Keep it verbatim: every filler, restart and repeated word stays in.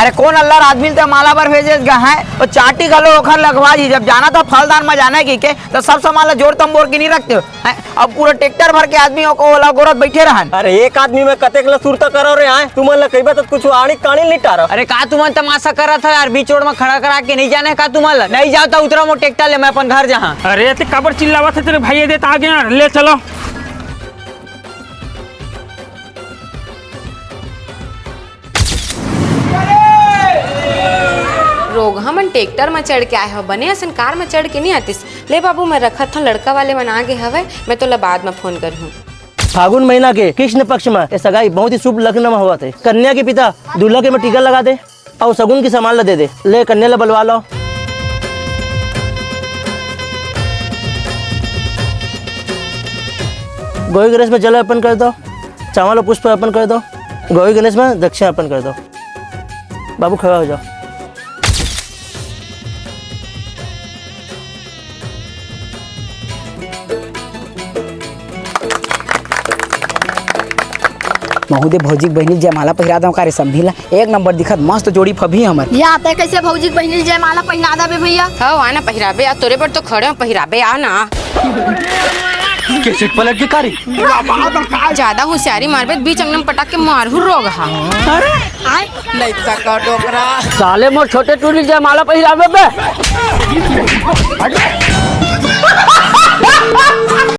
अरे कोन अल्लर आदमी ल ते माला बर भेजे गा हे? ओ चाटी घलो ओखर लगवा जी, जब जाना था फलदान म जाना हे कहिके, त सब सामान ला जोर तंबोर के नहीं रखते हो, हैं? अब पूरा ट्रैक्टर भर के आदमी ओको ओला गोरत बैठे रहन। अरे एक आदमी में कतेक ला सुरता करो रे, आय? तुमन ला कहिबे त कुछ आड़ी काड़ी नहीं टारो। अरे का तुमन तमाशा करत हो यार? बीच रोड में खड़ा करा के नहीं जाना हे का तुमन ला? नहीं जाओ त उतरो मोर ट्रैक्टर ले, मैं अपन घर जाहां। अरे ते काबर चिल्लावत हे तेरे भाई? दे त आ गया, ले चलो। रोगहा मन ट्रैक्टर म चढ़ के आए हो, बने असन कार म चढ़ के नहीं आतिस। ले बाबू, मैं रखत हंव, लड़का वाले मन आ गे हवय, मैं तोला बाद म फोन करहूं। फागुन महीना के कृष्ण पक्ष म ए सगाई बहुत ही शुभ लग्न म होवत हे। कन्या के पिता दूल्हा के म टीका लगा दे अउ सगुन के सामान ला दे दे। ले कन्या ला बलवा लो। गौरी गणेश में जल अर्पण कर दो, चावल और पुष्प अर्पण कर दो, गौरी गणेश में दक्षिण अर्पण कर दो। बाबू खड़ा हो जाओ। महूं दे भौजी के बहिनी ल जयमाला पहिरा दंव का रे समधी ला? एक नंबर दिखत, मस्त जोड़ी फबही हमर। या तैं कइसे भौजी के बहिनी ल जयमाला पहिरा देबे भैया? हव, आना पहिराबे, आ तोरे बर तो खड़े हों, पहिराबे, आ ना। कैसे पलट के कारी? जादा होशियारी मारबे त बीच अंगना म पटक के मारहूं रोगहा। साले मोर छोटे टूरी ल जयमाला पहिराबे बे।